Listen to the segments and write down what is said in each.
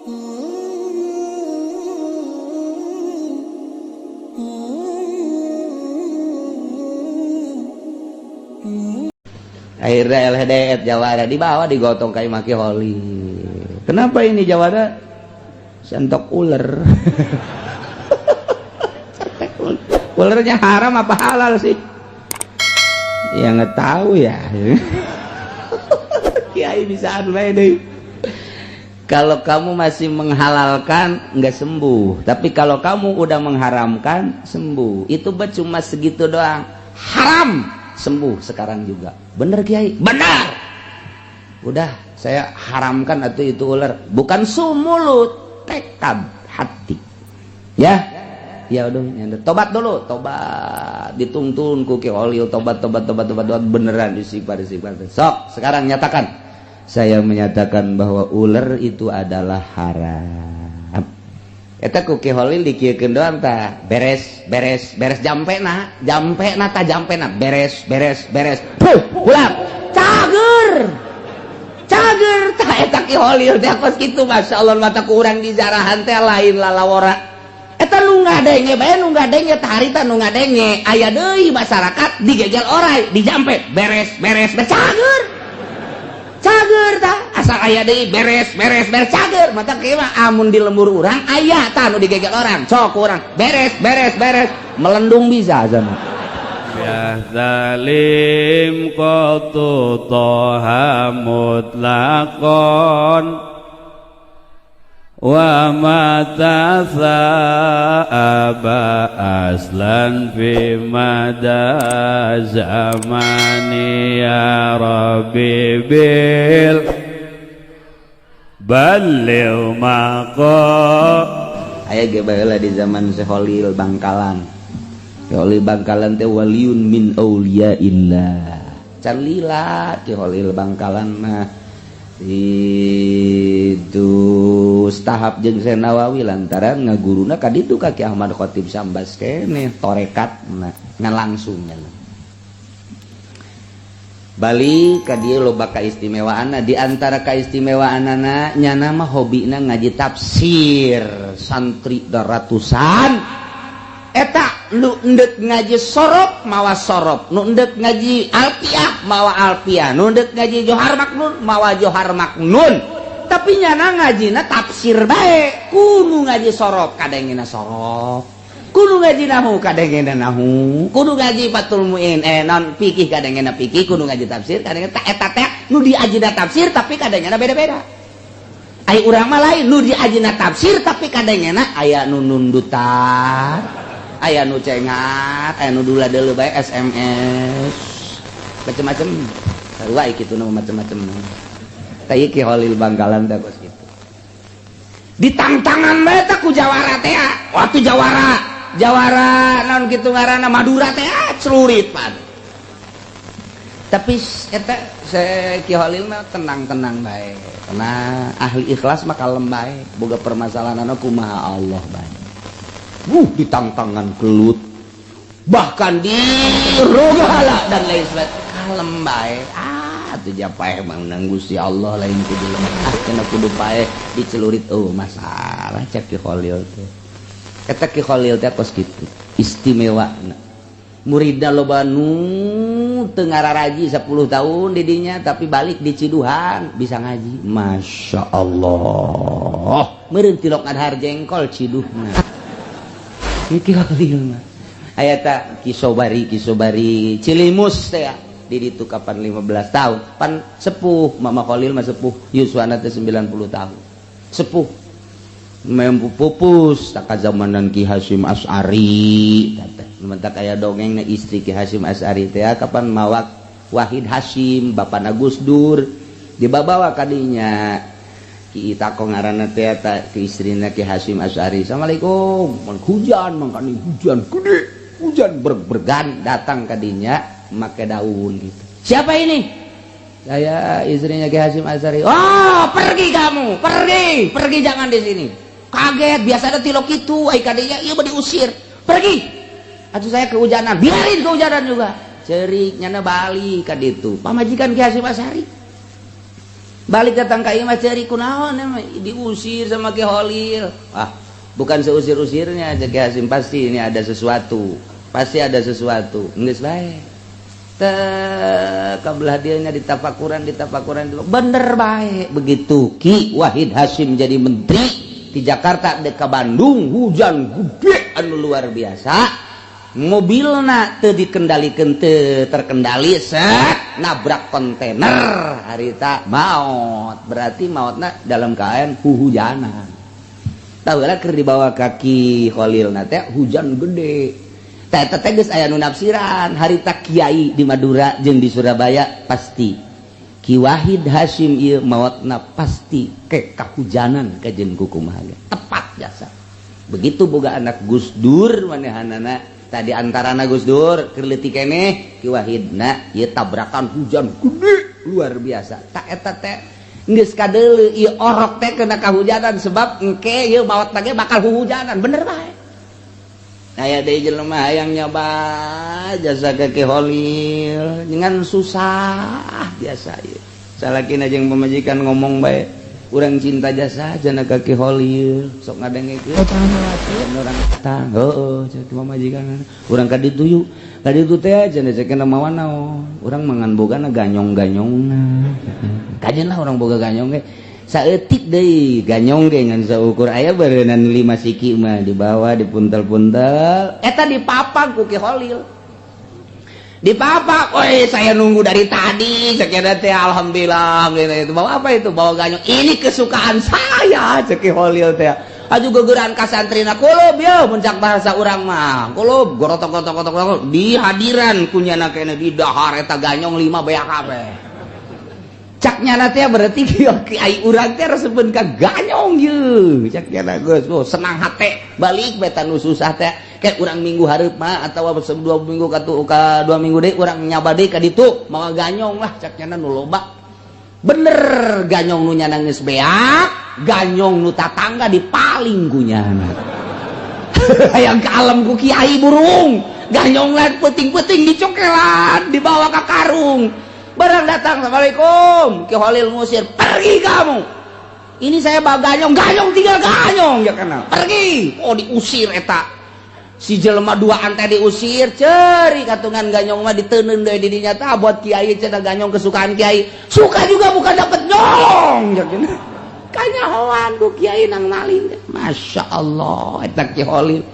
Akhirnya LHDF jawara dibawa, digotong kayak maki holi. Kenapa ini jawara sentok ular? Ularnya haram apa halal sih ya? Nggak tahu ya. Kiai bisa deh. Kalau kamu masih menghalalkan, nggak sembuh, tapi kalau kamu udah mengharamkan, sembuh. Itu cuma segitu doang. Haram, sembuh sekarang juga. Bener, Kiai? Benar. Udah, saya haramkan atau itu ular. Bukan sumulut, tekad hati ya. Ya udah, tobat dulu, tobat, dituntun ku Ki Holil, tobat, tobat, tobat, tobat, tobat, beneran istighfar, istighfar. Sok sekarang nyatakan, saya menyatakan bahwa ular itu adalah haram. Eta ku Ki Holil dikieukeun doang tah, beres, beres, beres, jampena, jampena tah, jampena, beres, beres, beres, puh, pulang, cager, cager tah. Eta Ki Holil teh kos kitu. Masya Allah, mata ku urang di jarahan teh lain lalawora. Eta nu ngadenge bae, nu ngadenge tah harita, nu ngadenge aya deui masyarakat digegel orai, dijampe, beres, beres, beres, cager, cager tah. Asal aya deui, beres, beres, beres, cager. Mata kieu mah amun di lembur urang aya tah nu digegel orang, sok urang beres, beres, beres, melendung bisa sana. Ya zalim qatu toha mutlaqon wa ma aba aslan fi mada zamani ya rabbi bil balligh maqa. Aya ge baheula di zaman Holil Bangkalan. Holil Bangkalan teh waliyun min auliyaillah. Can lila Ki Holil Bangkalan mah itu tahap jeung Syekh Nawawi, lantaran ngaguruna ka ditu ka Ki Ahmad Khatib Sambas keneh torekat. Nah, ngan langsung nya balik ka dieu, loba kaistimewaanna. Di antara kaistimewaanana, nyana mah hobina ngaji tafsir, santri ratusan. Eta nu endek ngaji sorop mawa sorop, nu endek ngaji alpiah mawa alpiah, nu endek ngaji Johar Maknun mawa Johar Maknun, tapi nyana ngajina tafsir bae. Kudu ngaji sorop kadangina sorop, kudu ngaji nahu kadangena nahu, kudu ngaji Fathul Muin, non fikih kadangena fikih, kudu ngaji tafsir kadangena. Eta teh nu diajina tafsir, tapi kadangena beda-beda. Ai urang mah lain, nu diajina tafsir tapi kadangena aya nu nundutan, aya nu cengat, aya nu dula deuleu bae, SMS, macem-macem. Sarua kitu nu macem-macem. Tah, Ki Holil Bangkalan teh kos kitu. Ditangtangan bae teh ku jawara teh. Waktu jawara jawara naon kitu ngaranna, Madura teh, celurit pan. Tapi eta Ki Holil mah tenang-tenang bae, tenang, ahli ikhlas mah kalem bae, boga permasalahan kumaha Allah bae. Ditangtangan gelut, bahkan di rogala dan lain sebagainya, kalem bae. Ah, tuh paeh emang Gusti Allah, lain kudu lemah. Ah, kena kudu paeh dicelurit, oh masalah cek Ki Khalil teh. Eta Ki Khalil teh kos kitu istimewa. Muridna loba nu teu ngararaji 10 tahun didinya, tapi balik di Ciduhan bisa ngaji. Masya Allah, meureun tilok ngadahar jengkol ciduhna Ki Khalil mah. Aya ta Ki Sobari, Ki Sobari Cilimus teh di ditu kapan 15 tahun pan sepuh. Mama Khalil mah sepuh, yuswana teh 90 tahun, sepuh mempu pupus tak zamanan Ki Hasyim As'ari. Mentak aya dongeng na istri Ki Hasyim As'ari teh kapan mawak Wahid Hasyim, bapana Gus Dur, dibawa kadinya. Ki Itako ngaranna teh ta, ki istrina Ki Hasyim As'ari. Assalamualaikum. Mun hujan mangkani, hujan gede, hujan berg-bergan datang kadinya make daun gitu. Siapa ini? Saya istrinya Ki Hasyim As'ari. Oh, pergi kamu, pergi, pergi, jangan di sini. Kaget, biasa ada tilok itu, ai kadinya ieu mah diusir. Pergi. Atuh saya kehujanan, biarin kehujanan juga. Cerik nyana balik ka ditu. Pamajikan Ki Hasyim As'ari. Balik datang ka imah, cari kunaon emang diusir sama Ki Holil. Ah, bukan seusir-usirnya, cek Ki Hasim, pasti ini ada sesuatu, pasti ada sesuatu. Geus bae teh kabelah dianya ditapakuran, ditapakuran, bener bae. Begitu Ki Wahid Hasim jadi menteri di Jakarta dek ke Bandung, hujan gede anu luar biasa, mobilna teu dikendalikan, teu terkendali, set nabrak kontainer, harita maut. Berarti mautna dalam keadaan huhujanan. Tahu lah, keur dibawa ka Ki Khalil teh hujan gede teh. Teh geus aya nu nafsiran harita kiai di Madura jeung di Surabaya, pasti Ki Wahid Hasim ieu mautna pasti ke kahujanan kajen kukumaha. Tepat jasa. Begitu boga anak Gus Dur, manehanana tadi antarana Gus Dur keur leutik keneh, Ki Wahidna ieu tabrakan hujan gede luar biasa. Tak eta teh geus kadeuleu ieu orok teh kena kahujanan, sebab engke ieu maot ge bakal huhujanan. Bener bae. Aya deui jelema hayang nyoba jasa ke Ki Holil dengan susah biasa ieu. Salakina jeung pamajikan ngomong bae, urang cinta jasa jana ka Ki Holil, sok ngadengekeun urang datang. Heeh, cek pamajikan, urang ka ditu yuk, ka ditu teh cenah. Cek mawa naon? Urang mangan bogana ganyong-ganyongna. Kajen lah urang boga ganyong ge saeutik deui, ganyong ge ngan saukur aya beureunan 5 siki mah dibawa dipuntel-puntel. Eta dipapag ku Ki Holil, dipapak. "Woi, saya nunggu dari tadi," cek teh. "Alhamdulillah gitu." "Itu bawa apa itu?" "Bawa ganyong, ini kesukaan saya," cek Holil teh. Aju gegeran ka santrina, kulub ya, muncak bahasa urang mah kulub, gorotok gotok gotok gotok di hadiran kunyana kene di dahar eta ganyong lima beak kabeh. Cak nyana teh berarti kiai urang teh resepeun ka ganyong ye. Cak nyana geus, oh, senang hate balik beta nu susah teh. Kayak urang minggu hareup mah atau 2 minggu ka ka 2 minggu deui urang nyaba deui ka ditu mawa ganyong lah, cak nyana, nu loba. Bener, ganyong nu nyana geus beak, ganyong nu tatangga dipaling ku nyana. Hayang ka alam ku kiai burung ganyong lain, peuting-peuting dicokelan, dibawa ke karung. Barang datang, "Assalamualaikum," Ki Holil ngusir, "Pergi kamu, ini saya bawa ganyong." "Ganyong tinggal ganyong ya kenal, pergi." Oh, diusir eta si jelema dua ante, diusir. Ceri katungan ganyong mah diteundeun deui di dinya tah, buat kiai cenah, ganyong kesukaan kiai. Suka juga bukan dapet nyolong ya cenah, kanyahoan ku kiai nang maling. Masya Allah, eta Ki Holil.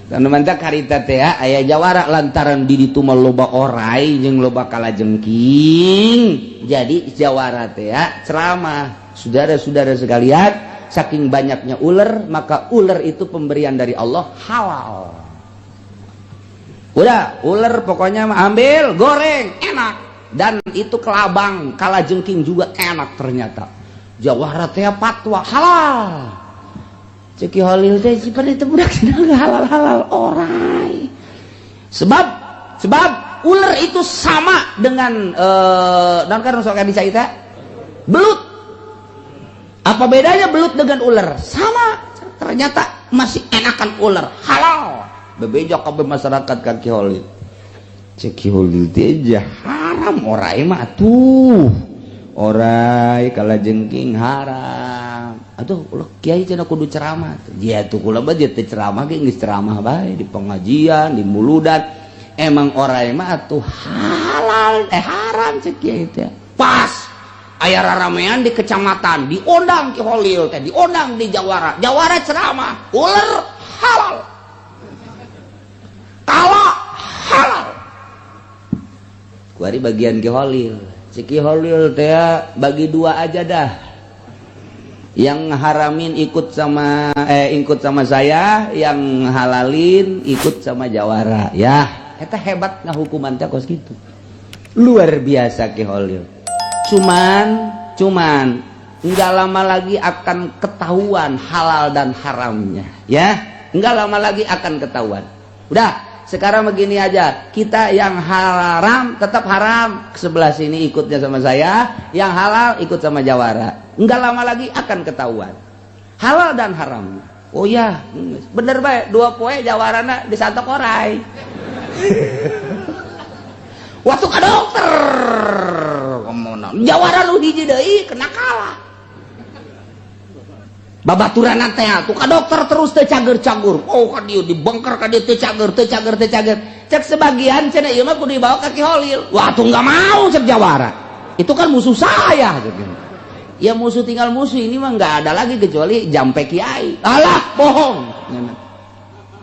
Dan mantak harita teh aya jawara lantaran di ditu mah loba orai jeung loba kalajengking. Jadi jawara teh ceramah, "Saudara-saudara sekalian, saking banyaknya ular, maka ular itu pemberian dari Allah, halal. Udah, ular pokoknya ambil, goreng, enak. Dan itu kelabang, kalajengking juga enak ternyata." Jawara teh fatwa halal. Cek Ki Holil teh, sifat itu budak sedang halal-halal orai. Sebab sebab ular itu sama dengan dan kan sok bisa kita belut. Apa bedanya belut dengan ular? Sama. Ternyata masih enakan ular, halal. Bebeja kabeh masyarakat ka Ki Holil. Cek Ki Holil teh haram orai mah tuh. Orai kalajengking haram. Aduh, ulah kiai cenah kudu ceramah. Dia tuh kula mah dia teh ceramah ge geus ceramah bae di pengajian, di muludan. Emang orai mah atuh halal eh haram, cek kiai teh. Pas aya raramean di kecamatan, diundang Ki Holil teh, diundang di Jawara. Jawara ceramah, ular halal. Kala halal. Kuari bagian Ki Holil. Si Ki Holil teh bagi dua aja dah. Yang haramin ikut sama saya, yang halalin ikut sama Jawara. Ya, eta hebat ngahukuman teh kos gitu. Luar biasa Ki Holil. Cuman cuman nggak lama lagi akan ketahuan halal dan haramnya, ya. Nggak lama lagi akan ketahuan. Udah, sekarang begini aja, kita yang haram tetap haram, sebelah sini ikutnya sama saya, yang halal ikut sama Jawara. Nggak lama lagi akan ketahuan halal dan haram. Oh ya, bener baik, 2 poe Jawarana disantok orai. Waktu ke dokter, ngomong Naon jawara nu hiji deui kena kalah. Babaturan teh tuh ka dokter terus teu cager-cagur. Oh, ka dieu dibongkar, ka dieu teu cager, teu cager, teu cager. Cek sebagian cenah, ieu mah kudu dibawa ka Ki Holil. Wah, tuh nggak mau cek jawara. Itu kan musuh saya gitu. Ya musuh tinggal musuh, ini mah nggak ada lagi kecuali jampe kiai. Alah, bohong.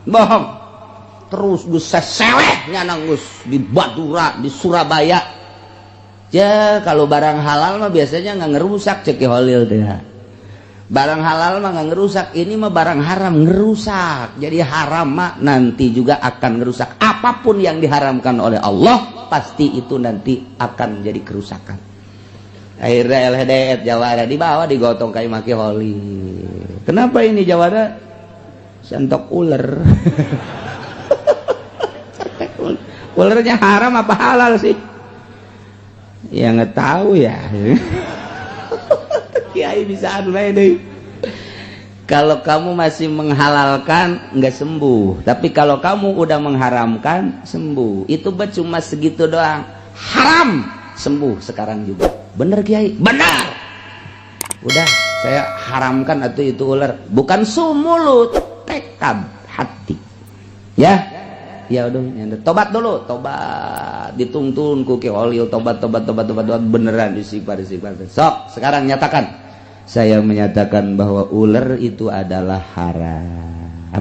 Bohong. Terus geus seseleh nyana geus di Madura, di Surabaya. Ya, kalau barang halal mah biasanya nggak ngerusak, cek Ki Holil teh. Barang halal mah nggak ngerusak, ini mah barang haram ngerusak. Jadi haram mah nanti juga akan ngerusak. Apapun yang diharamkan oleh Allah pasti itu nanti akan menjadi kerusakan. Akhirnya LHDF jawara dibawa, digotong kayak Ki Holil. Kenapa ini jawara? Sentok ular. Ularnya haram apa halal sih? Ya nggak tahu ya. Kiai bisa anu deh. Kalau kamu masih menghalalkan, nggak sembuh. Tapi kalau kamu udah mengharamkan, sembuh. Itu cuma segitu doang. Haram, sembuh sekarang juga. Bener, Kiai? Benar. Udah, saya haramkan atau itu ular. Bukan sumulut, tekad hati. Ya, ya udah, tobat dulu, tobat dituntun ku Ki Holil, tobat, tobat, tobat, tobat, tobat, beneran istighfar, istighfar. Sok, sekarang nyatakan. Saya menyatakan bahwa ular itu adalah haram.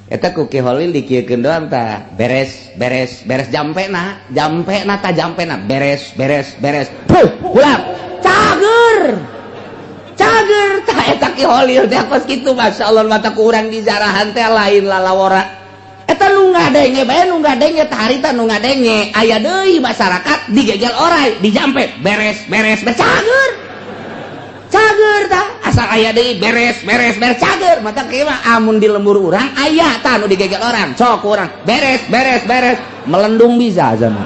Eta ku Ki Holil dikieukeun doang tah, beres, beres, beres, jampena, jampena ta, jampena, beres, beres, beres. Puh, ular. Cager. Cager tah eta Ki Holil teh kos kitu, masyaallah, mata ku urang di jarahan teh lain lalawora. Eta nu ngadenge bae, nu ngadenge tah harita, nu ngadenge aya deui masyarakat digegel orai, dijampe, beres, beres, beres, cager. Cager tah, asal aya deui, beres, beres, beres, cager. Mata kieu mah amun di lembur urang aya tah nu digegel orang, sok urang beres, beres, beres, melendung bisa sana.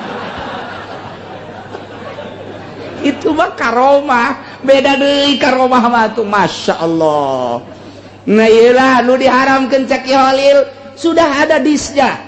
Itu mah karomah, beda deui karomah mah tuh, masya Allah. Nah, iyalah nu diharamkeun cek Ki Holil sudah ada disnya.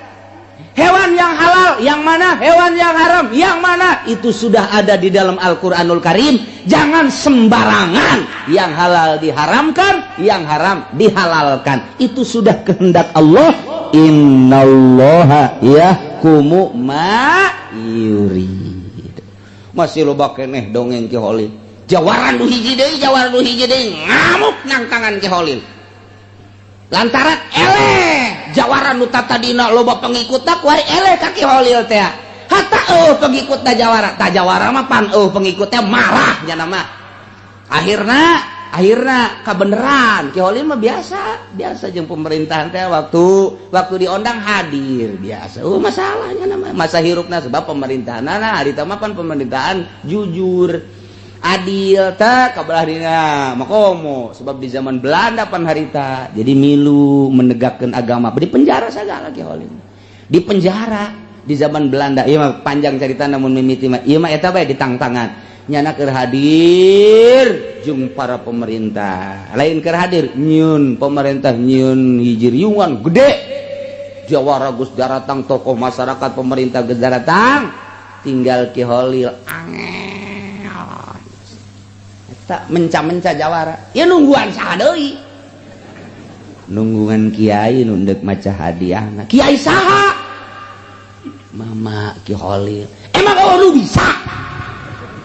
Hewan yang halal yang mana, hewan yang haram yang mana, itu sudah ada di dalam Al-Quranul Karim. Jangan sembarangan, yang halal diharamkan, yang haram dihalalkan. Itu sudah kehendak Allah. Innallaha yahkumu ma yurid. Masih loba keneh dongeng Ki Holil. Jawaran nu hiji deui, jawaran nu hiji deui ngamuk nangtangan Ki Holil. Lantaran eleh jawara nu tadina loba pengikutna, kuari eleh ka Ki Holil teh. Hatta eueuh pengikutna jawara. Tah, jawara mah pan eueuh pengikutnya, marah nya mah. Akhirna akhirna kabeneran Ki Holil mah biasa, biasa jeung pemerintahan teh, waktu waktu diondang hadir biasa. Oh, masalahnya nama masa hirupna, sebab pemerintahan nah harita mah pan pemerintahan jujur adil tak kabelah dina makomo, sebab di zaman Belanda pan harita jadi milu menegakkan agama di penjara segala. Ki Holil di penjara di zaman Belanda. Ieu mah panjang cerita, namun mimiti mah ieu mah eta bae ditangtangan nyana keur hadir jeung para pemerintah, lain keur hadir nyieun pemerintah, nyieun hiji riungan gede, jawara geus daratang, tokoh masyarakat, pemerintah geus daratang, tinggal Ki Holil angel tak menca-menca jawara ya, nungguan saha deui? Nungguan kiai nu deuk maca hadiah. Kiai saha? Mama Ki Holil. Emang oh lu bisa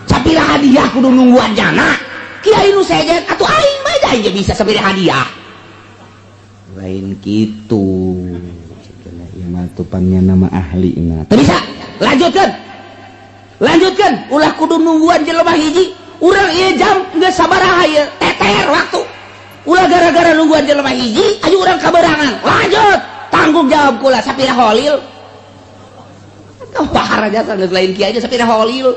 sapira hadiah kudu nungguan jana kiai nu sejen? Atuh aing mah aing bisa sapira hadiah. Lain kitu ieu mah, tupangnya nama ahli na teu bisa. Lanjutkan, lanjutkan, ulah kudu nungguan jelema hiji. Urang ieu jam geus sabaraha ieu, teter waktu. Ulah gara-gara nungguan jelema hiji ayo urang kaberangan. Lanjut, tanggung jawab kula sapira Holil. Kau jasa geus lain kiai aja, sapira Holil.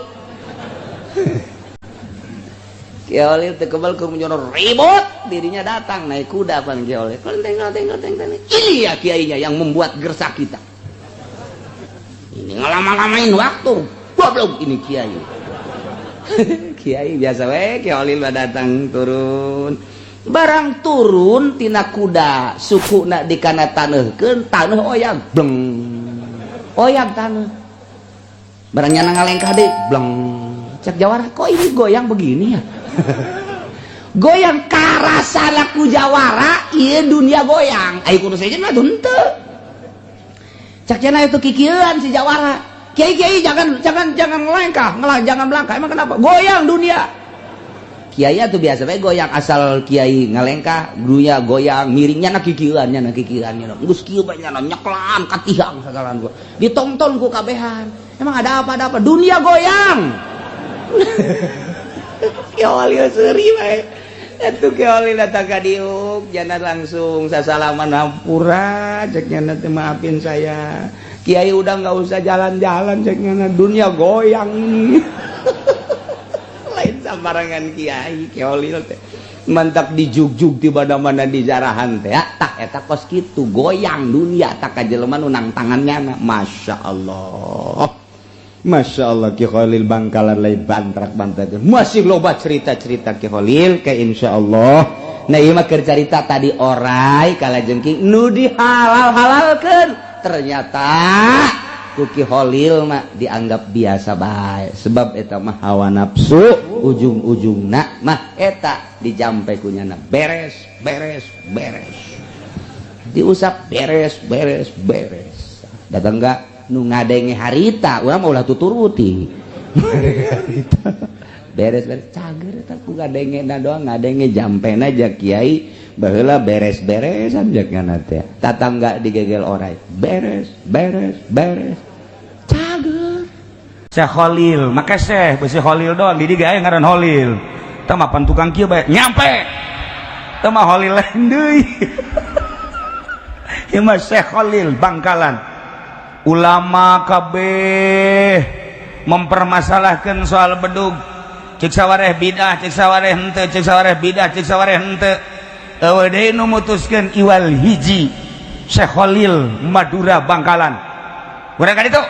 Kiai Holil teu kebal ke menyono ribut, dirinya datang naik kuda pan Kiai Holil. Tengok, tengok, tengok, tengok. Ini ya kiainya yang membuat gersak kita. Ini ngelama-lamain waktu. Goblok ini kiai. Kiai biasa we, Kiai Holil datang turun. Barang turun tina kuda, suku nak dikana taneuhkeun, taneuh oyag, bleng. Oyag taneuh. Barang nyana ngalengkah deui, bleng. Cek jawara, kok ini goyang begini ya? Goyang karasana ku jawara, ieu dunia goyang. Ayo kudu sejen mah henteu. Cek cenah itu kikieuan si jawara. Kiai kiai, jangan jangan jangan ngelengkah, ngelah, jangan melangkah. Emang kenapa? Goyang dunia. Kiai tuh biasa bae goyang, asal kiai ngalengkah dunia goyang miringnya na kikieuan nya na kikieuan nya. Geus kieu bae nya nyeklan ka tiang sagalan gua. Ditonton ku kabehan. Emang ada apa, ada apa? Dunia goyang. Kiai Holil seuri bae. Atuh Kiai Holil datang ka diuk, jana langsung sasalaman, hampura cek nya teh, maafin saya. Kiai udah nggak usah jalan-jalan cek nya, dunia goyang ini. Lain sambarangan kiai, Kiai Holil teh. Mantap dijugjug di mana-mana di jarahan teh ya. Tah eta kos kitu goyang dunia tak ka jelema nu nang tangannya. Masya Allah. Masya Allah, Ki Khalil Bangkalan lain bantrak bantrak. Masih loba cerita-cerita Ki Khalil ke insya Allah. Nah, ieu mah keur carita tadi orai kalajengking nu dihalal-halalkeun ternyata ku Ki Khalil mah dianggap biasa bae, sebab eta mah hawa nafsu, ujung-ujungna mah eta dijampe ku nyana beres beres beres, diusap beres beres beres. Datang enggak nu ngadenge harita urang mah ulah tuturuti harita beres beres cager eta ku ngadenge na doang, ngadenge jampena aja kiai baheula beres-beresan jak ngana teh, tatangga digegel orai beres beres beres cager. Syekh Khalil, maka Syekh besi Khalil doang di dieu aya ngaran Khalil. Tah mapan tukang kieu bae nyampe. Tah mah Khalil lain deui. Ieu mah Syekh Khalil Bangkalan. Ulama kabeh mempermasalahkan soal bedug. Cek sawareh bidah, cek sawareh henteu, cek sawareh bidah, cek sawareh henteu. Eueuh deui nu mutuskeun iwal hiji. Syekh Khalil Madura Bangkalan. Urang ka ditu.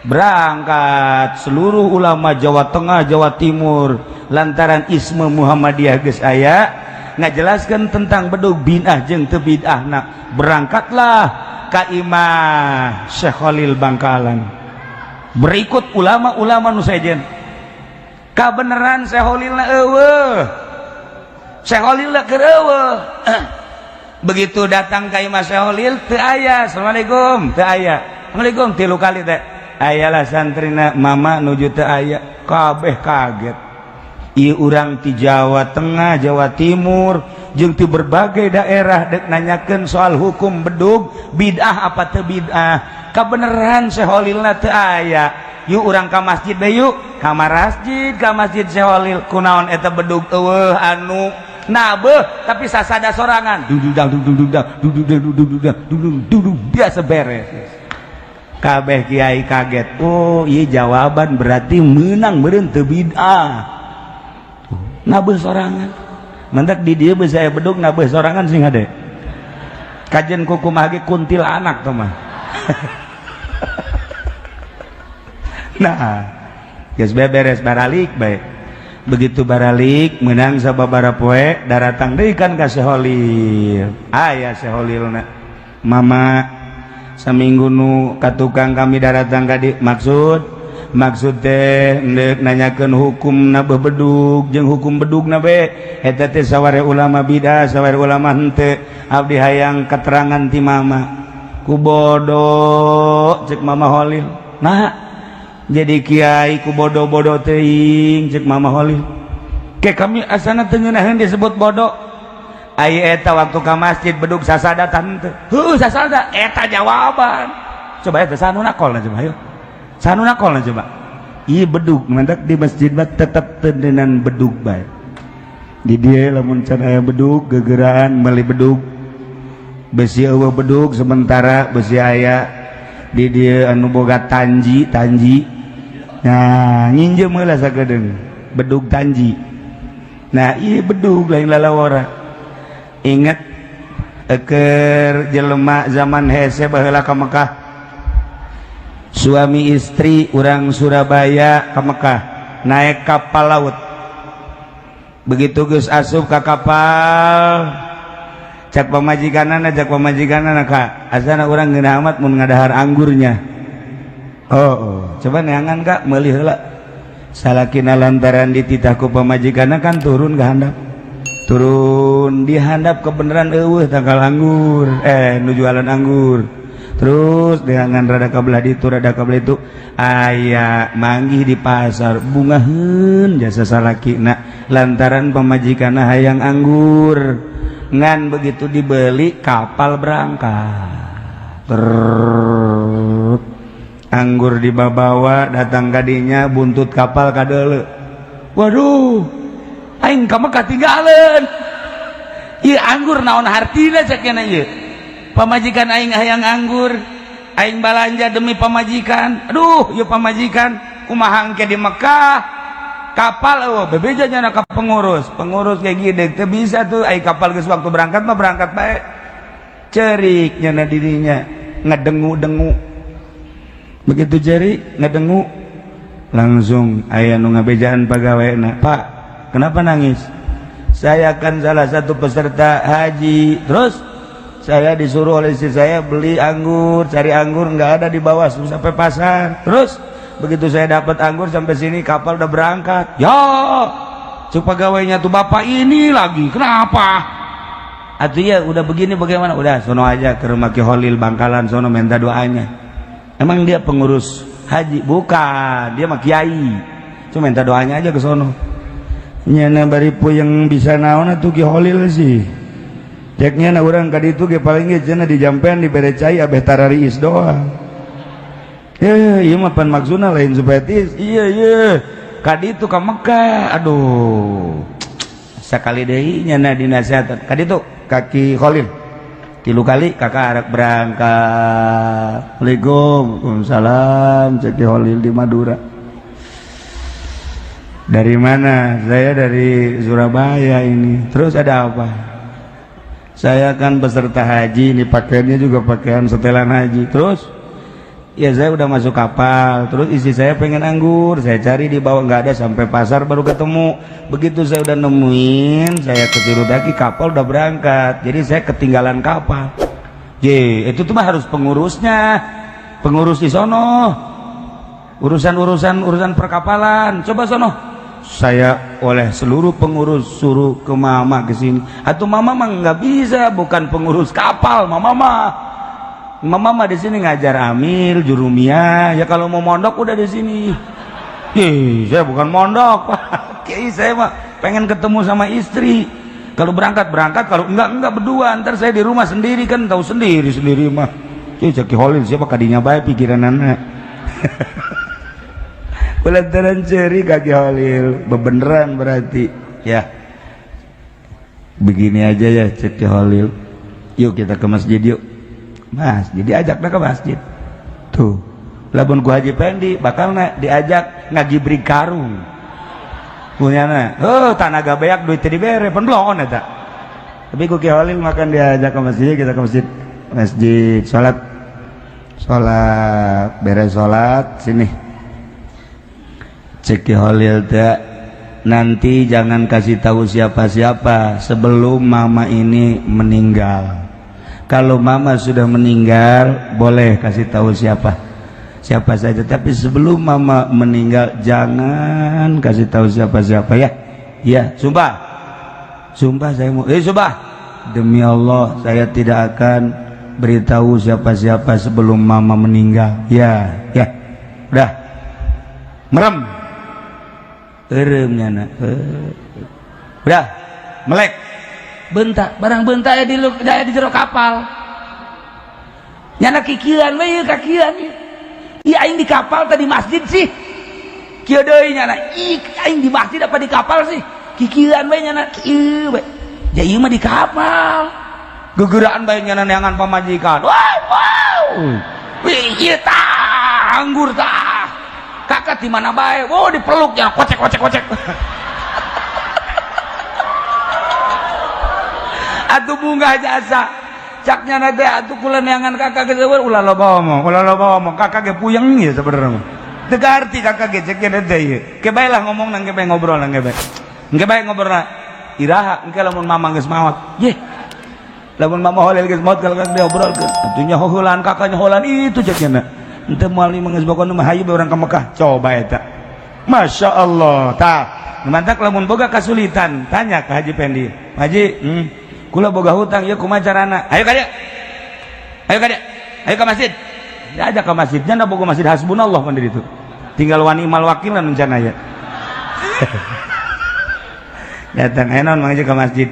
Berangkat seluruh ulama Jawa Tengah, Jawa Timur, lantaran isme Muhammadiyah geus aya ngajelaskeun tentang bedug bid'ah jeung teu bid'ahna, berangkatlah ka imah Syekh Khalil Bangkalan berikut ulama-ulama nu sejen. Kabeneran Syekh Khalilna eueuh, Syekh Khalilna keur eueuh. Begitu datang ka imah Syekh Khalil teu aya. Assalamualaikum, teu aya. Assalamualaikum tilu kali teh ayalah santrina, mama nuju teu aya. Kabeh kaget. Ieu urang ti Jawa Tengah, Jawa Timur jeung ti berbagai daerah dek nanyakeun soal hukum bedug bid'ah apa teu bid'ah, kabeneran Syekh Khalilna teu aya. Yuk urang ka masjid bae, yuk ka masjid, ka masjid Syekh Khalil. Kunaon eta bedug eueuh anu nabeuh tapi sasada sorangan duduk dang duduk dang duduk dang duduk dang duduk duduk biasa beres. Kabeh kiai kaget. Oh iya, jawaban berarti menang meureun teu bid'ah nabeuh sorangan. Mentak di dieu geus aya bedug nabeuh sorangan sing hade kajen kukumaha ge kuntilanak tuh mah. Nah, geus beres baralik bae. Begitu baralik menang sababaraha poe daratang deui kan ka Syekh Khalil. Aya Syekh Khalilna, mama saminggu nu ka tukang kami daratang ka di maksud maksud teh ndek nanyakeun hukum na bedug jeung hukum bedug na be eta teh saware ulama bidah, saware ulama henteu. Abdi hayang keterangan ti mama. Ku bodoh cek mama Khalil. Nah, jadi kiai ku bodoh-bodoh teuing cek mama Khalil ke kami asana teu ngeunaheun disebut bodoh. Ai eta waktu ka masjid bedug sasada tante heuh sasada eta jawaban. Coba eta sanu nakolna, coba ayo sanu nakolna coba. Ieu bedug mantak di masjid mah tetep teu bedug bae di dieu. Lamun can aya bedug gegeraan meuli bedug, besi eueuh bedug sementara besi aya di dieu anu boga tanji tanji. Nah, nginjem heula sakedeung bedug tanji. Nah, ieu bedug lain lalawara. Ingat eker jelema zaman hese baheula ka Mekah, suami istri urang Surabaya ka Mekah naik kapal laut. Begitu geus asup ka kapal, cak pamajikanana, cak pamajikanana ka asana urang ngeunah amat mun ngadahar anggurnya. Oh, coba neangan kak meuli heula. Salakina lantaran dititah ku pamajikanna kan turun ke handap, turun di handap kebenaran eueuh tangkal anggur, nu jualan anggur. Terus dengan rada kabelah ditu, rada kabelah itu, aya manggih di pasar. Bungaheun jasa salakina lantaran pamajikanna hayang anggur. Ngan begitu dibeli, kapal berangkat. Ter anggur dibawa datang kadinya, buntut kapal kadeuleu. Waduh, aing ka Mekah tinggalan ieu anggur, naon hartina? Cek ieu pamajikan aing hayang anggur, aing balanja demi pamajikan. Aduh, ieu pamajikan kumaha engke di Mekah? Kapal eueuh, bebeja nya ka pengurus. Pengurus kayak gini teu bisa tuh, ai kapal geus waktu berangkat mah berangkat bae. Cerik nyana dirinya, ngedengu-dengu. Begitu cerik ngedengu, langsung aya nu ngabejaan pegawai. "Pak, kenapa nangis?" "Saya kan salah satu peserta haji. Terus saya disuruh oleh istri saya beli anggur, cari anggur nggak ada di bawah sampai pasar. Terus begitu saya dapat anggur, sampai sini kapal udah berangkat." "Ya," cek pegawainya tuh, "bapak ini lagi kenapa atuh ya? Udah begini bagaimana? Udah sono aja ke rumah Ki Holil Bangkalan sono, minta doanya." "Emang dia pengurus haji?" "Bukan, dia mah kiai, cuma minta doanya aja ke sono." Nyana bari yang bisa naon atuh Ki Holil sih. Ceknya na urang ka ditu ge paling ge cenah dijampean, dibere cai, abeh tarariis doang. Ya, ieu mah pan maksudna lain supaya tiis. Iya iya, ka ditu ka Mekah. Aduh, sakali deui nyana dinasehatan ka ditu ka Ki Holil tilu kali. "Kakak arek berangkat. Assalamualaikum." "Waalaikumsalam," cek Ki Holil di Madura. "Dari mana?" "Saya dari Surabaya ini." "Terus ada apa?" "Saya kan peserta haji, ini pakaiannya juga pakaian setelan haji." "Terus?" "Ya, saya udah masuk kapal, terus istri saya pengen anggur, saya cari di bawah nggak ada, sampai pasar baru ketemu. Begitu saya udah nemuin, saya ke lagi, kapal udah berangkat, jadi saya ketinggalan kapal." "Ye, itu tuh mah harus pengurusnya, pengurus di sono, urusan-urusan urusan perkapalan. Coba sono." "Saya oleh seluruh pengurus suruh ke mama ke sini." "Atau mama mah nggak bisa, bukan pengurus kapal mama mah. Mama mah di sini ngajar amil, jurumiyah. Ya kalau mau mondok udah di sini." "Ih, saya bukan mondok, Pak Kiai, saya mah pengen ketemu sama istri. Kalau berangkat berangkat, kalau enggak enggak, berdua. Ntar saya di rumah sendiri kan, tahu sendiri sendiri mah." Cih, Ki Holil siapa kadinya baik pikiran anak. Lantaran ceri kaki Holil bebeneran berarti. "Ya begini aja ya," cek Ki Holil, "yuk kita ke masjid yuk." Masjid, diajak ke masjid tuh. Lamun ku Haji Pendi bakal na diajak ngagibrik karung punyana, oh tanaga beak, duit dibere pan bloon eta. Tapi ku Ki Holil makan diajak ke masjid. Kita ke masjid, masjid salat, salat beres salat, "Sini," cek Ki Holil teh, "nanti jangan kasih tahu siapa-siapa sebelum mama ini meninggal. Kalau mama sudah meninggal, boleh kasih tahu siapa siapa saja, tapi sebelum mama meninggal jangan kasih tahu siapa-siapa ya." "Ya, sumpah." "Sumpah saya mau, sumpah demi Allah saya tidak akan beritahu siapa-siapa sebelum mama meninggal." "Ya, ya udah." Merem eureum nyana. Udah melek, bentak barang bentak ya di jero kapal. Nyana kikieuan we ieu, kakieuan ieu. Ih, aing di kapal tadi masjid sih? Kieu deui nyana, ih, aing di masjid apa di kapal sih? Kikieuan we nyana, kieu we. Ya ieu mah di kapal. Gegeraan bae nyana neangan pamajikan. Wow, wow. Wih, ieu tah anggur tah. Kakak di mana bae? Oh, dipeluk nyana, kocek kocek kocek. Atuh bunga jasa. Cak nyana teh, atuh kula neangan kakak geus ulah loba omong, ulah loba omong. Kakak ge puyeng ya sebenarnya. Teu garti kakak ge cek nya teh ieu. Ke bae lah ngomong nang, ke bae ngobrol nang, ke bae. Engke bae ngobrol. Iraha engke lamun mama geus maot? Ye. Lamun mama holil geus maot kalau kan diobrolkeun. Atuh nya heulaan kakaknya heulaan itu cek nya. Henteu moal mah geus pokona mah hayu bae urang ka Mekah. Coba eta. Masya Allah. Tah, mantak lamun boga kasulitan, tanya ke Haji Pendi. Haji, kula boga hutang, ya kumaha carana? Ayo ka dieu. Ayo ka dieu. Ayo ke masjid. Ya aja ke masjidnya, nda boga masjid hasbunallah pan itu. Tinggal wani mal wakilan rencana ya. Datang ayo naon mangga ke masjid.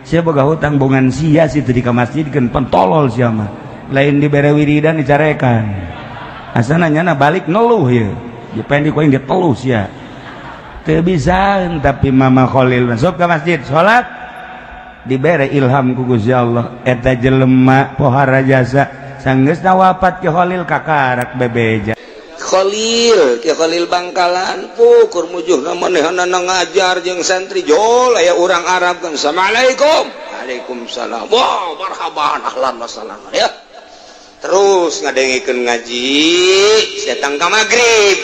Sia boga hutang bongan sia situ di ka masjid kan pentolol sia mah. Lain dibere wiridan dicarekan. Asana nyana balik ngeluh ya. Dipendi ku aing diteluh sia. Teu bisa tapi Mama Khalil masuk ke masjid salat dibere ilham ku Gusti Allah eta jelema pohara jasa sanggeusna wafat Ki Khalil kakarak bebeja. Khalil, Ki Khalil Bangkalan pukur mujuhna manehna ngajar jeung santri jol aya urang Arab kan assalamualaikum. Waalaikumsalam. Wah, marhaban ahlan wa sahlan ya. Terus ngadengikeun ngaji datang ka magrib.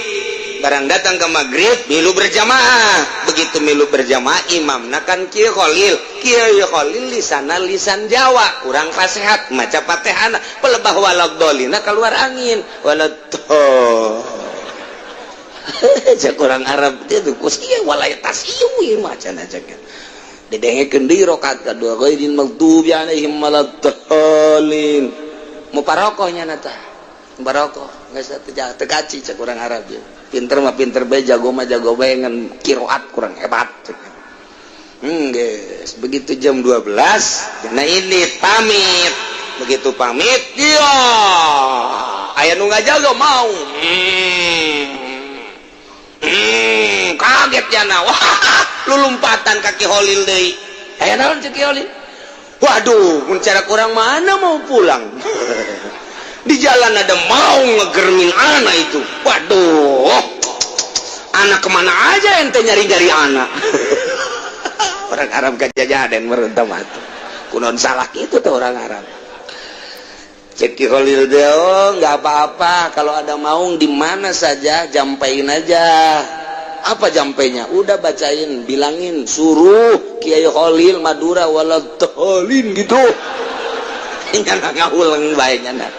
Barang datang ke maghrib milu berjamaah. Begitu milu berjamaah imamna kan Ki Khalil. Ki Khalil lisana lisan Jawa kurang pasehat maca Fatihana pelebah waladhdallina keluar angin waladhdall. Cek orang Arab dia tuh kus ieu walaitas ieu macana cek. Didengekeun deui rakaat kadua ghairil maghdubi alaihim waladdallin. Muparokoh nya tah. Muparokoh geus teu kaci cek orang Arab ieu. Pinter mah pinter bae, jago mah jago bae, ngan qiraat kurang hebat. Guys, begitu jam 12, nah ini pamit. Begitu pamit, dia aya nu ngajaga mau. Kaget jana. Wah, lulumpatan kaki Holil deui. Aya naon cek Ki Holil? Waduh, mun cara kurang mana mau pulang. Di jalan ada mau ngegermin anak itu. Waduh, anak kemana aja ente nyari-nyari anak. Orang Arab kajajaden merentah matu. Kunon salah gitu tuh orang Arab. Cek Ki Khalil deh, oh nggak apa-apa kalau ada maung di mana saja jampain aja. Apa jampainya? Udah bacain, bilangin, suruh Kiai Khalil Madura waladhdallin gitu. Nyana ngahuleng bae nyana.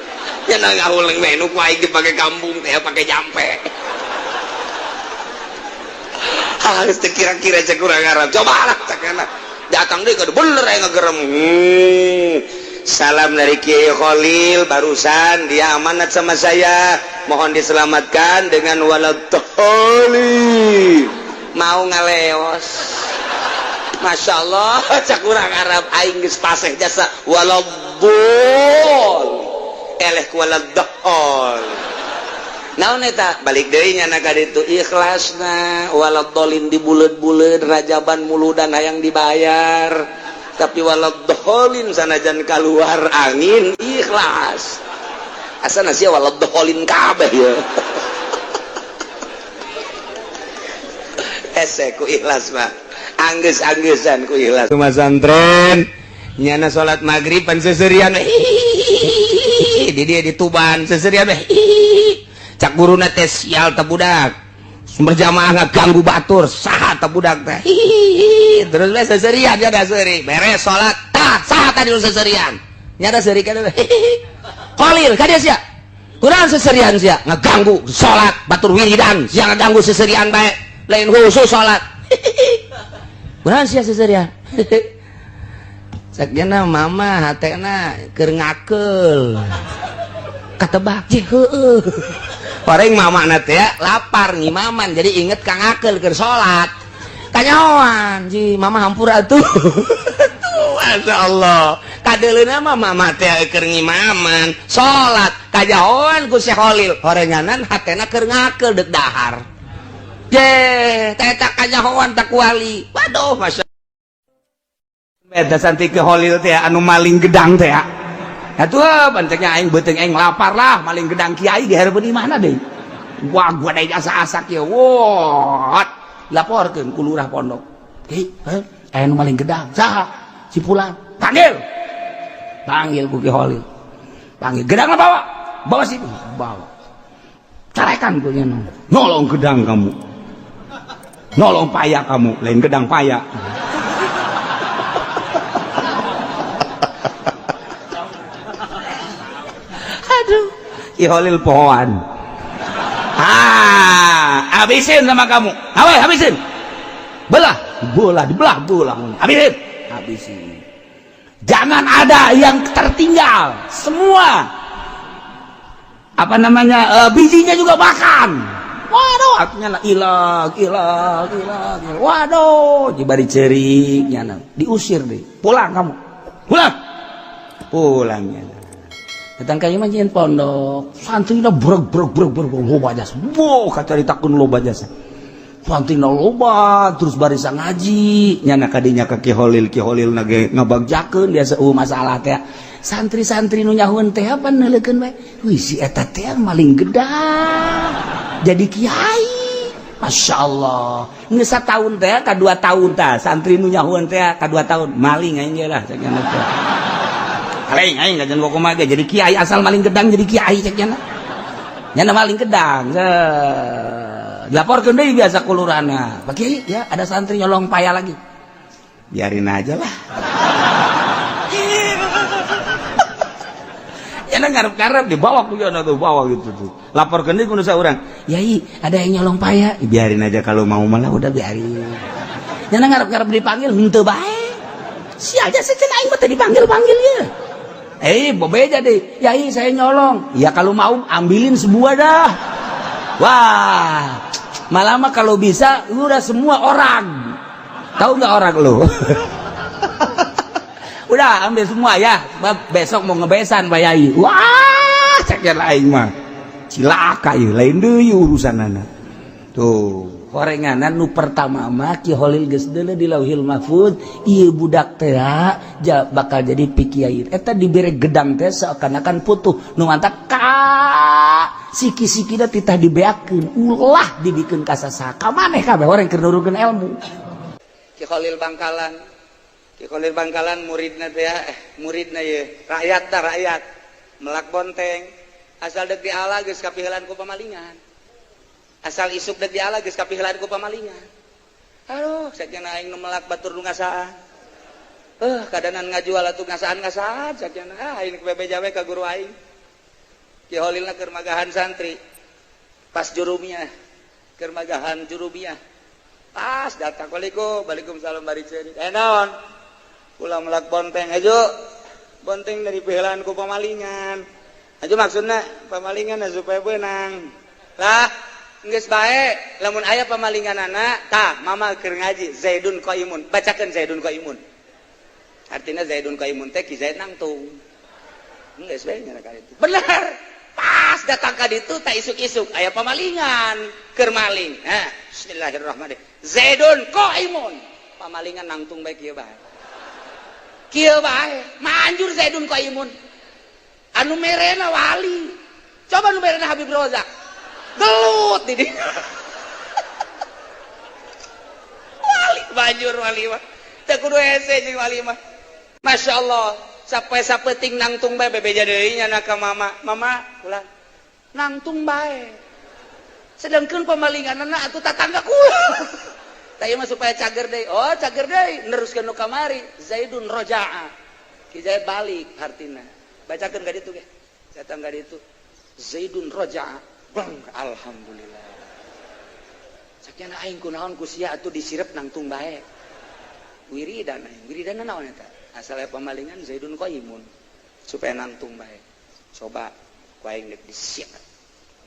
Nyana ngahuleng bae nu ku aing dipake kampung teh pake jampe. Harus kira-kira cek urang Arab. Coba lah cek enak. Datang deui kudu bener aya ngegerem. Salam dari Kiai Khalil barusan dia amanat sama saya, mohon diselamatkan dengan waladhdallin. Mau ngaleos. Masya Allah, cek urang Arab aing geus paseh jasa waladhdall. Eleh ku waladhdall. Naon eta? Balik deui nya ka ditu ikhlasna waladhdallin dibuleud-buleud rajaban muludan hayang dibayar. Tapi waladhdallin sanajan keluar angin ikhlas. Asana sia waladhdallin kabeh ya. Ese ku ikhlas mah. Anggeus-anggesan ku ikhlas. Masantren nyana salat maghrib pan seserian di dia di Tuban seserian cak guruna teh sial teh budak berjamaah ngaganggu batur saha teh budak teh terus we seserian nya da seuri beres salat tah saha tadi nu seserian nya da seuri kana Khalil ka dieu sia kurang seserian sia ngaganggu salat batur wiridan sia ngaganggu seserian bae lain khusus salat kurang sia seserian sakjana mama hatena keur ngakeul katebak je heueuh orang mama na teh lapar ngimaman jadi inget ka ngakeul keur salat kanyahoan ji mama hampura atuh. Masya Allah kadeuleuna mah mama teh keur ngimaman salat kajahoan ku Syekh Khalil horenganan hatena keur ngakeul deuk dahar je teh eta kajahoan tak wali waduh masya Eta santi ke Khalil teh anu maling gedang teh. Atuh bancengnya aing beuteung aing lapar lah maling gedang kiai di hareupeun imahna deui. Wah gua deui asa-asak ieu. Wah, laporkeun ku lurah pondok. Hei, aya nu maling gedang. Saha? Si Fulan. Panggil. Panggil ku Ki Khalil. Panggil gedangna bawa. Bawa sini. Bawa. Carekan ku nya. Nolong gedang kamu. Nolong paya kamu, lain gedang paya. Aduh, Ki Khalil pohoan. Habisin sama kamu. Awas, habisin. Belah, belah, dibelah, belah. Habisin. Habisin. Jangan ada yang tertinggal. Semua apa namanya bijinya juga makan. Waduh, artinya ilang, ilang, ilang. Waduh, jibari cerik nyana. Diusir deh. Pulang kamu. Pulang. Pulangnya. Datang ka imah nyieun pondok. Santrina breg breg breg breg loba jasa. Wow, kata ditakun loba jasa. Santrina loba terus barisa ngaji. Nyana kadinya ka Ki Holil, Ki Holil nage ngabagjakeun biasa masalah teh. Santri-santri nu nyahueun teh apa neuleukeun bae. Wih, si eta teh maling gedang. Jadi kiai. Masya Allah. Geus satahun teh ka 2 tahun tah santri nu nyahueun teh ka 2 tahun maling aing ge lah cek nya teh. Aing aing ngajan kumaha ge jadi kiai asal maling gedang jadi kiai cek nya. Nya maling gedang. Dilaporkeun deui biasa ku lurahna. Pak Kiai, ya ada santri nyolong paya lagi. Biarin aja lah. Ya ngarep-ngarep dibawa ku yana tuh bawa gitu tuh. Laporkeun deui ku nu saurang. Yai, ada yang nyolong paya. Biarin aja kalau mau malah udah biarin. Nya ngarep-ngarep dipanggil henteu bae. Sial aja sih aing mah teu dipanggil-panggil ya. Bebeja deh. Yai, saya nyolong. Ya kalau mau ambilin sebuah dah. Wah, malah mah kalau bisa udah semua orang. Tahu nggak orang lu? Udah ambil semua ya. Besok mau ngebesan Pak Yai. Wah, cek aing mah. Cilaka ieu, lain deui urusanana. Tuh, horenganan nu pertama mah Ki Holil geus deuleu di Lauhil Mahfud, ieu budak teh bakal jadi pikiai. Eta dibere gedang teh seakan-akan putuh. Nu mantak ka siki-sikina titah dibeakeun, ulah dibikeun ka sasaha. Ka maneh kabeh orang keur nurunkeun ilmu. Ki Holil Bangkalan. Ki Holil Bangkalan muridna teh muridna ye, rakyat tah rakyat. Melak bonteng, asal deuk diala geus kapihelan ku pamalingan. Asal isuk deuk diala geus kapihelan ku pamalingan. Aduh, sajana aing nu melak batur nu ngasaan. Kadanan ngajual atuh ngasaan-ngasaan sajana. Ah, aing bebeja we ka guru aing. Ki Holilna keur magahan santri. Pas jurumiyah, keur magahan jurumiyah. Pas datang waalaikum, waalaikumsalam bari ceurik. Naon? Ulah melak bonteng aja. Bonteng dari pihelan ku pamalingan. Aja maksudna pamalingan supaya beunang. Lah, geus bae lamun aya pamalinganana tah mama keur ngaji Zaidun Qaimun, bacakeun Zaidun Qaimun. Artinya Zaidun Qaimun teh Ki Zaid nangtung. Geus bae nya ka ditu. Bener. Pas datang ka ditu tak isuk-isuk aya pamalingan keur maling. Nah, bismillahirrahmanirrahim. Zaidun Qaimun. Pamalingan nangtung bae kieu bae. Kieu bae, manjur Zaidun Qaimun. Anu merena wali. Coba nu merena Habib Rozak. Gelut di dinya. Wali banjur wali mah. Teu kudu hese jeung wali mah. Masya Allah, sampai sapeting nangtung bae bebeja deui nya ka mama. Mama ulah nangtung bae. Sedangkan pamalinganna atuh tatangga kula. Tah ieu mah supaya cager deui. Oh, cager deui neruskeun nu kamari. Zaidun roja'a. Ki Zaid balik hartina. Bacakeun ka ditu ge. Datang ka ditu. Zaidun roja'a. Bang, alhamdulillah. Sakiana aing kunaon ku sia atuh disirep nangtung bae. Wiridan aing, wiridan naon eta? Asal aya pamalingan Zaidun Qaimun supaya nangtung bae. Coba ku aing deuk disiap.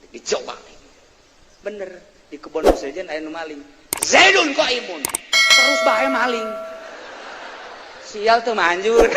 Deuk dicoba. Bener, di kebon sejen aya nu maling. Zaidun Qaimun. Terus bae maling. Sial teu manjur.